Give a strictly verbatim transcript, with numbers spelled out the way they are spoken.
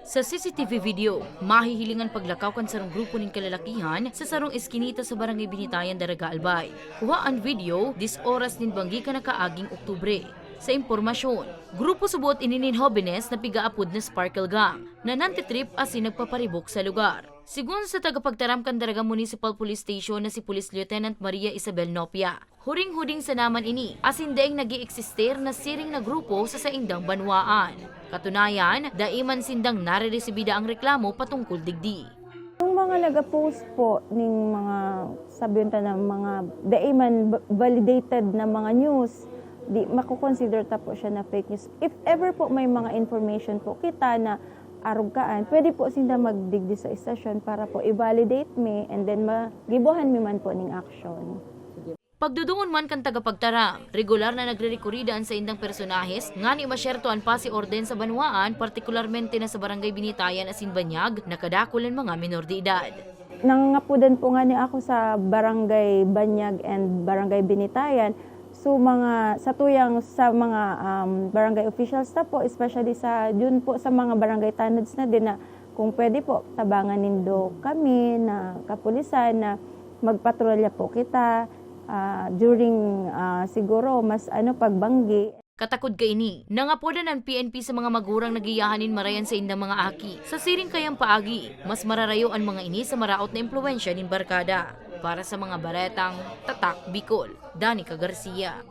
Sa C C T V video, mahihiling an paglakaw kan sarong grupo nin kalalakihan sa sarong eskinita sa Barangay Binitayan, Daraga, Albay. Kuha an video, dis oras nin banggi kan nakaaging Oktubre. Sa impormasyon, grupo subot ini nin hobenes na pigaapod na Sparkle Gang, na nantitrip asin nagpaparibok sa lugar. Sigon sa tagapagtaram kan Daraga Municipal Police Station na si Police Lieutenant Maria Isabel Nopia, huring-huding sana man ini, asin daing nag-eeksister na siring na grupo sa saindang banwaan. Katunayan, dai man sindang nareresibida ang reklamo patungkol digdi. Yung mga nag-post po ning mga, sabihin ta na mga dai man ba- validated na mga news, di mako-consider ta po siya na fake news. If ever po may mga information po kita na arog kaan, pwede po sinda magdigdi sa istasyon para po i-validate mi and then magibohan mi man po ning action. Pagduduon man kan tagapagtaram, regular na nagre-rekurida an saindang personahes ngani masyerto an pasi orden sa banwaan, partikularmente na sa Barangay Binitayan asin Banyag, na kadakul an mga menor de edad. Nangangapodan po nga ni ako sa Barangay Banyag and Barangay Binitayan. So mga sa tuyang sa mga um, barangay officials ta po, especially sa yun po sa mga barangay tanods na din na kung pwede po tabangan nindo kami na kapulisan na magpatrolya po kita ah, during ah, siguro mas ano pagbanggi. Katakod kaini, nangapodan an P N P sa mga magurang na giyahan nin marayan saindang mga aki. Sa siring kayang paagi, mas mararayo an mga ini sa maraot na impluwensya nin barkada. Para sa mga baretang Tatak Bicol, Danica Garcia.